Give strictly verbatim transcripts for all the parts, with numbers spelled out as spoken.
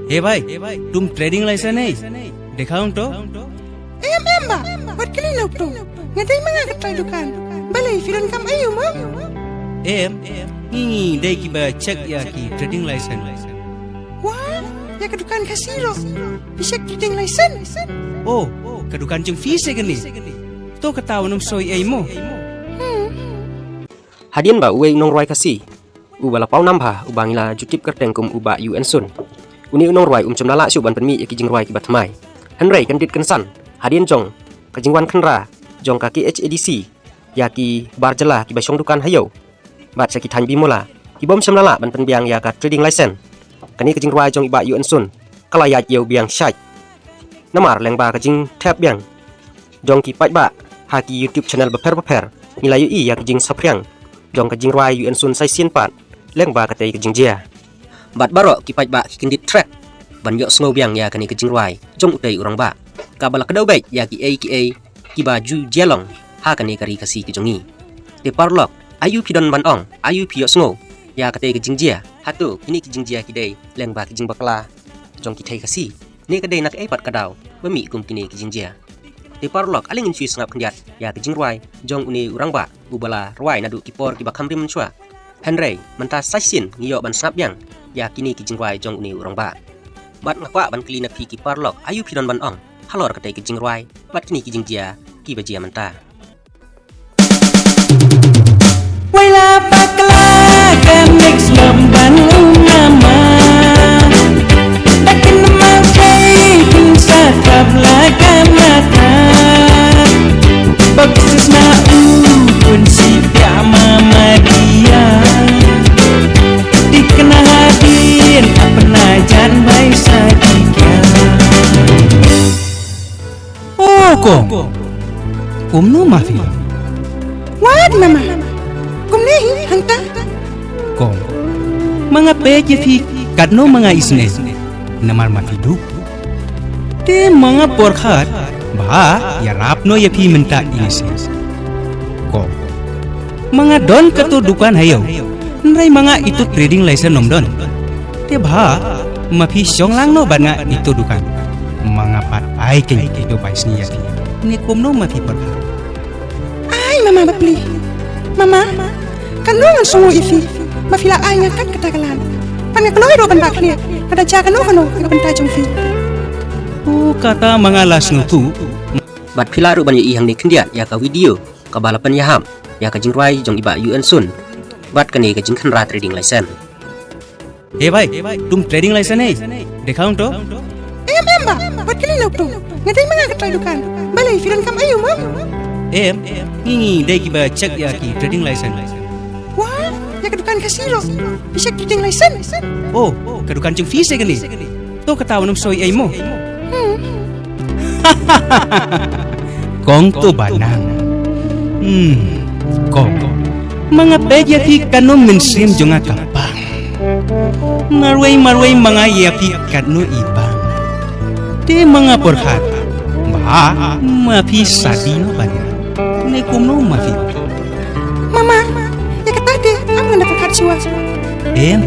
He bhai, tum trading license ne? Dekhaun to. Em em ba, wat kali na to. Nga dei ma nga ka trai dukan. Balei phi don kam ayu mo? Em, ngi ngi dei kiba check ïa ki trading license. Wah, ïa ka dukan Khasi ro. Phi check trading license. Oh, ka dukan jong phi se kane. To kata u nym soi ei mo. Hmm. Hadien ba uwei u nongrwai Khasi uba la paw nam bha uba ngi la ju tip kyrteng kum u Bah U N Sun. Une u nongrwai um shym la lah shuh ban pynmih ïa ki jingrwai kiba thymmai. Hynrei kyndit kynsan hadien jong ka jingwan khynra jong ka K H A D C ïa ki bar jylla kiba shong dukan ha ïew bad sha ki thaiñ bimula ki bym shym la lah ban pynbiang ïa ka trading license. Kane ka jingrwai jong i Bah U N Sun ka la ïaid ïew biang shait. Namar lyngba ka jingthep biang jong ki paidbah ha ki YouTube channel bapher bapher, ngi la ïohi ïa ka jingsaphriang jong ka jingrwai U N Sun sa shisien pat lyngba katei ka jingjia. Bad baroh ki paidbah ki kyndit trek ban ïohsngew biang ïa kane ka jingrwai jong utei u rangbah kaba la kdew beit ïa kiei kiei kiba ju jia long ha kane ka ri Khasi ka jong ngi. Te paralok, ayu phi don ban ong, ayu phi ïohsngew ïa katei ka jingjia? Hato kine ki jingjia ki dei lyngba ki jingbakla jong ki thei Khasi, ne ka dei na kaei pat ka daw ba mih kum kine ki jingjia? Te paralok, ale ngin shu sngap khyndiat ïa ka jingrwai jong une u rangbah uba la rwai naduh ki por kiba kham rim mynshuwa. Hynrei mynta sa shisien ngi ïoh ban sngap biang ïa kine ki jingrwai jong une u rangbah. Bad nga kwah ban kylli na phi ki paralok, ayu phi don ban ong halor katei ka jingrwai bad kine ki jingjia kiba jia mynta? Waila bakla ka mix lom ban u mama. Dakin ma thei kin sa kap la ka mata. Baksis na u pun si pia mama dia. Dikna hadin apna jan bai sa dikia. Oh kong, kumno ma phi? Wat mama. Kumne hi hangta. Kong, ma nga peit ïa phi katno ma nga isynei. Namar ma phi duk. Te ma nga pyrkhat ba ïarap noh ïa phi mynta ine seh. Kong, ma nga don kato dukan ha ïew. Hynrei ma nga ito trading license ym don. Te ba ma phi shong lang noh bad nga ito dukan. Ma nga pat ai keiñ ito bai sngi ïa phi. Ne kumno ma phi pyrkhat? Ai mama bapli. Mama, kano ngan sngew ïa phi ba phi la ai nga kat kata ka lad. Pat nga kloi ruh ban bah khlieh lada jia kano kano ka bynta jong phi. Oh kata ma nga la sngewthuh. Bad phi lah ruh ban ïohi hangne khyndiat ïa ka video kaba la pynïahap ïa ka jingrwai jong i Bah U N Sun bad kane ka jingkhynra trading license. He bhai, tum trading license ne? Dekhaun to. Em em ba, wat kali na to. Nga dei ma nga ka trai dukan. Balei phi don kam ayu mo? Em, ngi ngi dei kiba check ïa ki trading license. Wah, ïa ka dukan Khasi ro. Phi check trading license. Oh, ka dukan jong phi se kane. To kata u nym soi ei mo. Kong to ba nang. Hmm, kong. Ma nga peit ïa phi katno mynsiem jong nga ka pang. Marwei marwei ma nga ïa phi katno i bang. Te ma nga pyrkhat ba ma phi shadi noh bad nga. Ne kumno ma phi? Mama, ïa kata te ngam da pyrkhat shuwa. Em,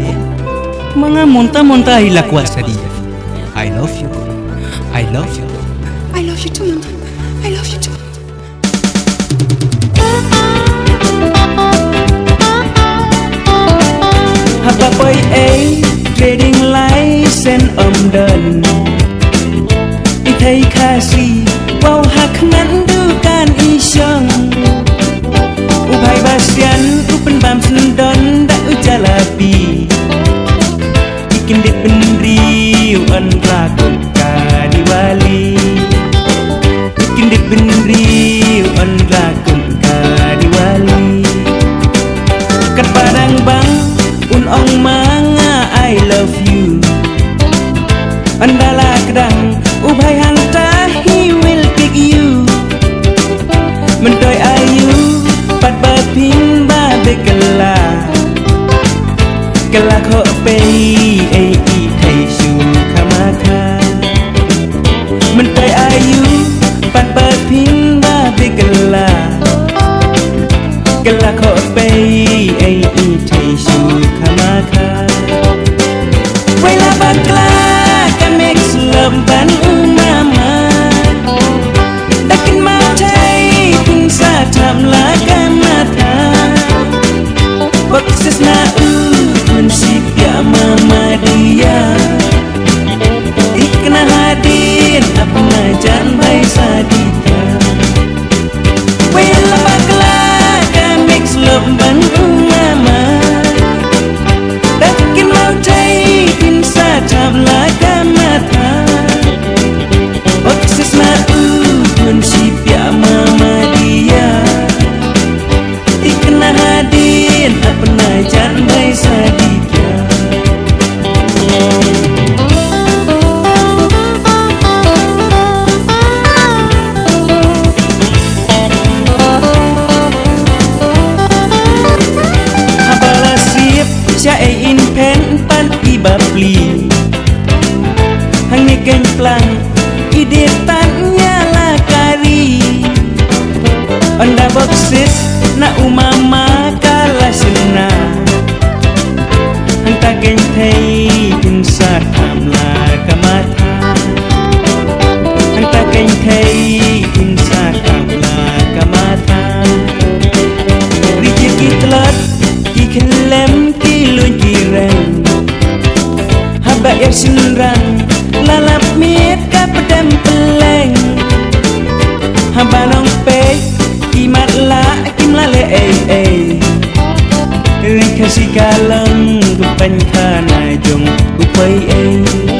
ma nga mynta mynta hi la kwah shadi. I love you. I love you. I love you too, Mama. I love you too. Haba poi ei trading license ym don. I thei Khasi wow ha khmat dukan i shong. U bhai Bastian u pynbam syndon da u jalabi. I kyndit bynriew yn rakut ka Diwali. I kyndit bynriew yn rakut ka Diwali. Katba dang bang un ong ma nga I love you. Ynda la kdang u bhai hangta he will pick you. Myntoi aïu pat ba phin ba beh kylla. Kylla khoh pei ei i thei shu khama kha. Myntoi aïu pat ba phin ba beh kylla. Kylla khoh pei ei i thei shu khama kha. Wei la bakla Keng plang i dei tan nia la kari. Ynda bok sit na u mama ka la sina. Hangta keng thei in sa kam la ka matha. Hangta keng thei in sa kam la ka matha. Ri ki ki tlot ki khlem ki luin ki reng. Haba er synran la lap miet ka pdem pleng. Haba long peit ki mat la kim la leh ei ei. Ri Khasi ka long ka pynkhana jong u pei ei.